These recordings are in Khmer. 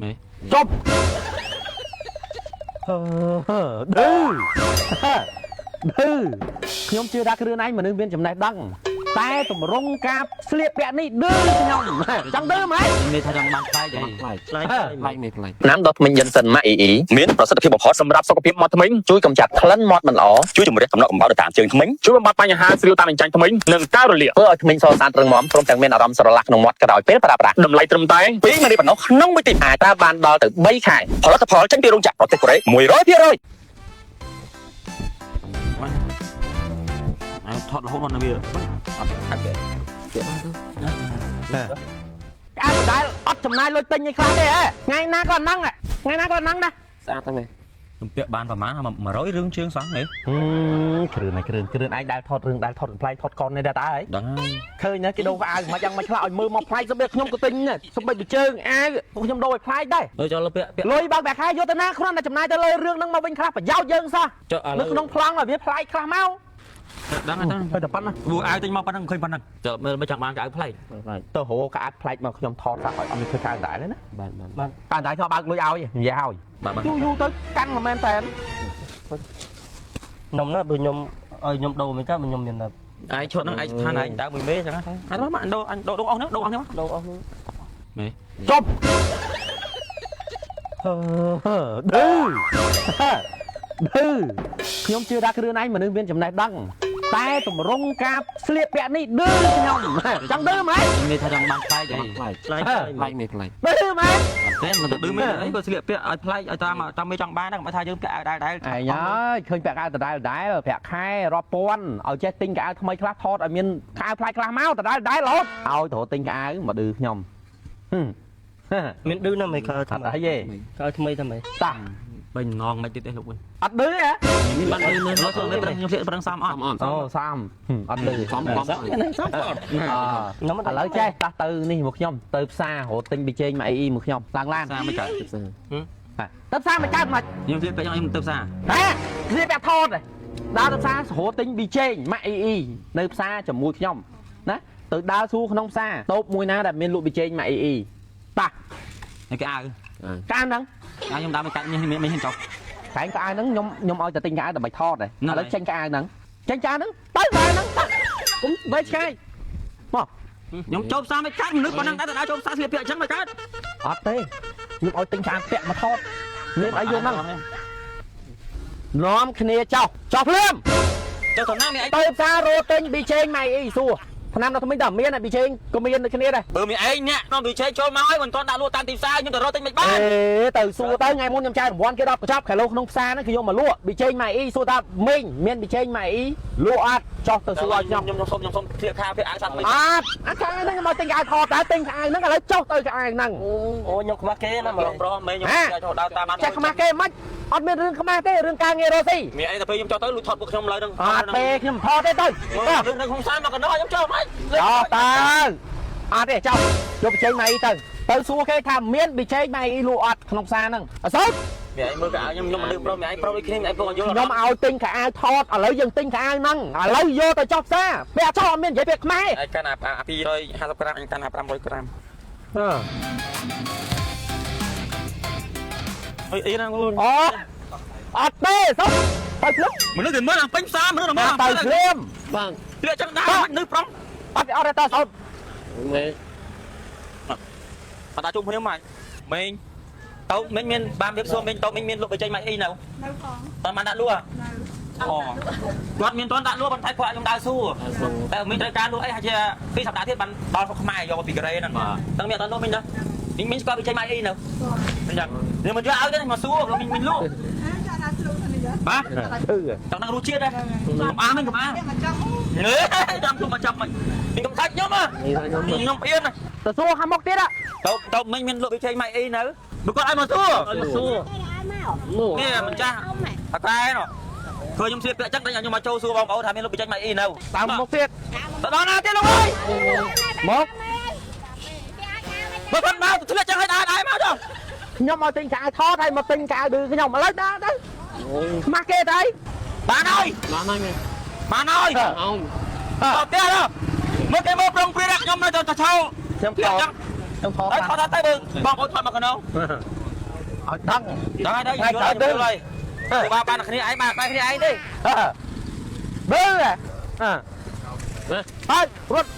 មេ ចប់អឺឌឺឌឺខ្ញុំជឿថាគ្រឿនឯងមនុស្សមានចំណេះដឹងតែតម្រង់ការស្លៀកពាក់នេះឌឺខ្ញុំចង់ឌឺហ្មង មេថាចង់បានប្លែកអី ប្លែក ប្លែក ប្លែកមេប្លែក ថ្នាំដុសធ្មេញយិនសិនម៉ាក់អ៊ីអ៊ីមានប្រសិទ្ធភាពបំផុតសម្រាប់សុខភាពមាត់ធ្មេញជួយកម្ចាត់ក្លិនមាត់មិនល្អជួយជំរះកំណកកំបោរទៅតាមជើងធ្មេញ ជួយបំបត្តិបញ្ហាស្រាវតាមអញ្ចាញធ្មេញនិងការរលាក ធ្វើឲ្យធ្មេញសស្អាតរឹងមាំព្រមទាំងមានអារម្មណ៍ស្រឡះក្នុងមាត់ក្រោយពេលប្រើប្រាស់ តម្លៃត្រឹមតែ 2នាទីប៉ុណ្ណោះក្នុងមួយទីអាចប្រើបានដល់ទៅ3ខែផលិតផលចេញពីរោងចក្រប្រទេសកូរ៉េ100% អញថតរហូតមកវាអត់ខាត់ទេ ពាក់បានទៅ ក្អាតដដែលអត់ចំណាយលុយទិញឯខ្លះទេហ៎ថ្ងៃណាក៏ហ្នឹងថ្ងៃណាក៏ហ្នឹងដែរ ស្អាតទៅមេ ខ្ញុំពាក់បានប្រហែល100រឿងជើងសោះនេះ គ្រឿនឯគ្រឿនគ្រឿនឯងដែលថតរឿងដែលថតកំប្លែងថតកននេះដែរតើអី ដឹងហើយ ឃើញណាគេដូរអាវមកយ៉ាងមិនខ្លះឲ្យមើលមកប្លែកសូម្បីខ្ញុំក៏ទិញដែរសូម្បីបិជើងអាវពួកខ្ញុំដូរឲ្យប្លែកដែរ អើចូលពាក់ពាក់ លុយបើកប្រាក់ខែយកទៅណាគ្រាន់តែចំណាយទៅលើរឿងហ្នឹងមកវិញខ្លះប្រយោជន៍យើងសោះ ចុះឥឡូវ នៅក្នុងប្លង់ឲ្យវាប្លែកខ្លះមក ដឹងហើយដឹង ទៅតែប៉ុណ្ណា វអាវទិញមកប៉ុណ្ណឹងឃើញប៉ុណ្ណឹងចុះមើលមិនចង់បានកៅប្លែក ប្លែក ទៅរកកៅអៅប្លែកមកខ្ញុំថតសោះឲ្យអត់មានធ្វើកៅដែរណា បានបាន កៅដែរខ្ញុំបើកលុយឲ្យនិយាយឲ្យ បាទបាទ យូរយូរទៅកាន់មិនមែនតែ ខ្ញុំណាបើខ្ញុំឲ្យខ្ញុំដូរមិនកើតបើខ្ញុំមានតែ ឯងឈុតហ្នឹងឯងស្ថានឯងដើរមួយមេចឹងហ្នឹងអត់មកដូរអញដូរដូរអស់ហ្នឹងដូរអស់ហ្នឹង ដូរអស់ហ្នឹង មេ ចប់អឺឌឺឌឺខ្ញុំជឿថាគ្រឿនឯងមនុស្សមានចំណេះដឹងតែតម្រង់ការស្លៀកពាក់នេះឌឺខ្ញុំចង់ឌឺហ្មង មេថាចង់បានប្លែកអី ប្លែក ប្លែក ប្លែកមេប្លែក ឌឺហ្មង ទេមិនទៅឌឺមេអីក៏ស្លៀកពាក់ឲ្យប្លែកឲ្យតាមតាមមេចង់បានហ្នឹងមិនថាយើងពាក់អាវដែរដែរ ឯងហើយឃើញពាក់កៅដដែលដដែលប្រាក់ខែរាប់ពាន់ឲ្យចេះទិញកៅថ្មីខ្លះថតឲ្យមានកៅប្លែកខ្លះមកដដែលដដែលរហូតឲ្យត្រូវទិញកៅមកឌឺខ្ញុំ មានឌឺណាស់មិនកៅ អ ថ្មី ត់អីទេ កៅថ្មីតែមិន តា បែងងងមិនទៀតទេលោកវិញ អត់ឌឺហ៎ មានបានឌឺនៅលោកមេប្រឹងខ្ញុំស្លៀកប្រឹងសំអត់ សំអត់ អូសាមអត់ឌឺ សំសំ សំអត់ខ្ញុំ ឥឡូវចេះតោះទៅនេះមកខ្ញុំទៅផ្សាររត់ទិញប៊ីចេងមកអីអ៊ីមកខ្ញុំឡើងឡាន ផ្សារមិនកើត ទៅផ្សារមកកើតមក ខ្ញុំស្លៀកពាក់ខ្ញុំទៅផ្សារ ហ៎ស្លៀកពាក់ថតដើរទៅផ្សាររត់ទិញប៊ីចេងម៉ាក់អ៊ីអ៊ីនៅផ្សារជាមួយខ្ញុំណាទៅដើរសួរក្នុងផ្សារតូបមួយណាដែលមានលក់ប៊ីចេងម៉ាក់អ៊ីអ៊ីតា នេះគេអាវ កាលហ្នឹង អាវខ្ញុំដើរមិនកាត់នេះមានមានចុះ តែកៅអៅហ្នឹងខ្ញុំខ្ញុំឲ្យតែទិញកៅអៅដើម្បីថតដែរ ហ្នឹង ឥឡូវចេញកៅអៅហ្នឹងចេញកៅអៅហ្នឹងទៅកៅអៅហ្នឹងទៅកុំវែកឆ្ងាយមក ខ្ញុំចូលផ្សារមិនកាត់មនុស្សប៉ុណ្ណឹងដែរទៅដើរចូលផ្សារស្លៀកពាក់អញ្ចឹងមិនកាត់ អត់ទេខ្ញុំឲ្យទិញកៅអៅពាក់មកថតមានអីយកហ្នឹងនាំគ្នាចោះចោះភ្លាម ចុះទៅណាមានអី ទៅផ្សាររត់ទិញប៊ីចេងម៉ៃអីសួរឆ្នាំដល់ថ្មីដល់មានប៊ីចេងក៏មានដូចគ្នាដែរ បើមានឯងអ្នកនាំវិជ័យចូលមកឲ្យមិនទាន់ដាក់លក់តាមទីផ្សារខ្ញុំទៅរកទិញមិនបាន អេទៅសួរទៅថ្ងៃមុនខ្ញុំចែករង្វាន់គេ10កញ្ចប់គីឡូក្នុងផ្សារហ្នឹងគេយកមកលក់ប៊ីចេងម៉ៃអ៊ីសួរថាមីងមានប៊ីចេងម៉ៃអ៊ីលក់អត់ចោះទៅសួរឲ្យខ្ញុំ ខ្ញុំខ្ញុំសុំខ្ញុំសុំធ្លាក់ខាពាក់អាវសាត់មិន អត់អាខៅហ្នឹងមកទិញខៅថតតើទិញខៅហ្នឹងឥឡូវចុះទៅខៅហ្នឹង អូខ្ញុំខ្មាស់គេណា ប្រុសប្រុសមេខ្ញុំចូលដើរតាមបាន ចេះខ្មាស់គេមិនអត់មានរឿងខ្មាស់ទេរឿងការងាររស់ស៊ី មានអីទៅពេលខ្ញុំចុះទៅលួចថតពួកខ្ញុំឡើយនឹង អត់ទេខ្ញុំថតទេទៅ រឿងនៅក្នុងផ្សារមកកណ្ដោខ្ញុំចូលមិន ចោះតើអត់ទេចោះយកបច្ចេកម៉ៃទៅទៅសួរគេថាមានបច្ចេកម៉ៃអ៊ីលក់អត់ក្នុងផ្សារហ្នឹងអត់សូវ មានអីមើលកៅខ្ញុំខ្ញុំមិនដឹងប្រុសមានអីប្រុសដូចគ្នាមានអីពងយល់ ខ្ញុំឲ្យទិញខៅអៅថតឥឡូវយើងទិញខៅអៅហ្នឹងឥឡូវយកទៅចុះផ្សារពាក់ចោះអត់មាននិយាយពាក្យខ្មែរ ឯកាន់អា250ក្រាមអញកាន់អា500ក្រាមអីអីណាអូ អូអត់ទេសុំទៅភ្លុក មនុស្សគេមើលអាពេញផ្សារមនុស្សមើល ទៅភ្លាម បាន ធ្លាក់ចឹងដែរមនុស្សប្រុស អត់អត់ទេតើសុំ មេ អត់ដាក់ជុំគ្នាមកមេងតោមិញមានបានរៀបសួរមិញតោមិញមានលក់បច្ចេកមកអីនៅ នៅផង តើបានដាក់លក់ នៅ អូគាត់មានតន់ដាក់លក់ប៉ុន្តែគាត់ខ្ញុំដើរសួរតែមានត្រូវការលក់អីហើយជាពីរសប្តាហ៍ទៀតបានដល់ស្រុកខ្មែរយកមកពីកូរ៉េហ្នឹងតើមានអត់លក់មិញណាមិញមិញស្គាល់បច្ចេកមកអីនៅអញ្ចឹងនេះមិនយកឲ្យទេមកសួរមិញមិញលក់ អាចារ្យជ្រុំទៅនេះ បាទ អឺ ចង់ដឹងរសជាតិដែរកុំអាមិញកុំអា មកចង់ ហេចាំខ្ញុំមកចាប់មិញមិញកុំសាច់ខ្ញុំខ្ញុំផ្អៀន ទៅសួរខាងមុខទៀត ទៅទៅមិញមានលក់បច្ចេកមកអីនៅបើគាត់ឲ្យមកសួរ មកសួរនោះ នេះម្ចាស់អាកែនោះឃើញខ្ញុំស្លៀកពាក់ចឹងតែខ្ញុំមកចូលសួរបងប្អូនថាមានលក់បច្ចេកមកអីនៅ តាមមុខទៀត ទៅដល់ណាទៀតលោកអើយ មក បើគាត់មកធ្លាក់ចឹងឲ្យដើរដែរមកចុះ ខ្ញុំឲ្យទិញខោអាវថតហើយមកទិញខោអាវឌឺខ្ញុំឥឡូវដើរទៅខ្មាស់គេទៅអី បានហើយ បានហើយមេ បានហើយ អោ ទៅផ្ទះទៅមើលគេមើលប្រុងព្រាខ្ញុំនៅទៅឆោ ខ្ញុំថត ធ្លាក់ចឹង ខ្ញុំថត តែថតតែបងប្អូនថតមកក្នុង ឲ្យដឹង ដល់ហើយដល់យល់យល់ហើយបាទបានគ្នាឯងបាទបានគ្នាឯងទេ ឌឺអើហើយរត់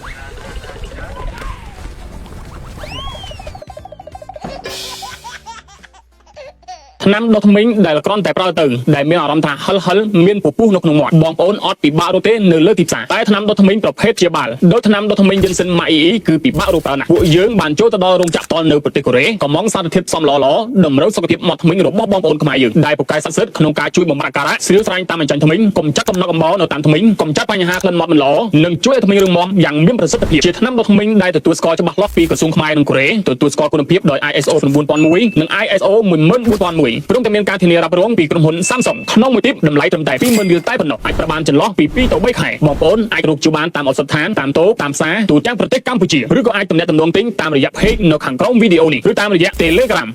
ថ្នាំដុសធ្មេញដែលគ្រាន់តែប្រើទៅដែលមានអារម្មណ៍ថាហិលហិលមានពពុះនៅក្នុងមាត់បងប្អូនអត់ពិបាករកទេនៅលើទីផ្សារតែថ្នាំដុសធ្មេញប្រភេទជាបាល់ដោយថ្នាំដុសធ្មេញយិនសិនម៉ាអ៊ីអ៊ីគឺពិបាករកប្រើណាស់ពួកយើងបានចូលទៅដល់រោងចក្រតលនៅប្រទេសកូរ៉េកំងសារធាតុផ្សំល្អៗតម្រូវសុខភាពមាត់ធ្មេញរបស់បងប្អូនខ្មែរយើងដែលពូកែស័ក្តិសិទ្ធិក្នុងការជួយបំរាស់ការៈស្រាវស្រាញតាមអញ្ចាញធ្មេញកុំចាត់កំណកកំបោនៅតាមធ្មេញកុំចាត់បញ្ហាក្លិនមាត់មិនល្អនិងជួយឲ្យធ្មេញរឹងមាំយ៉ាងមានប្រសិទ្ធភាពជាថ្នាំដុសធ្មេញដែលទទួលស្គាល់ច្បាស់លាស់ពីក្រសួងខ្មែរនិងកូរ៉េទទួលស្គាល់គុណភាពដោយ ISO 9001និង ISO 14001ព្រមទាំងមានការធានារ៉ាប់រងពីក្រុមហ៊ុន Samsung ក្នុងមួយទីបតម្លៃត្រឹមតែ20000រៀលតែប៉ុណ្ណោះអាចប្របានចន្លោះពី2ទៅ3ខែបងប្អូនអាចរកជួបបានតាមឱសថដ្ឋានតាមតូបតាមផ្សារទូទាំងប្រទេសកម្ពុជាឬក៏អាចទំនាក់ទំនងទិញតាមរយៈ page នៅខាងក្រោមវីដេអូនេះឬតាមរយៈ Telegram។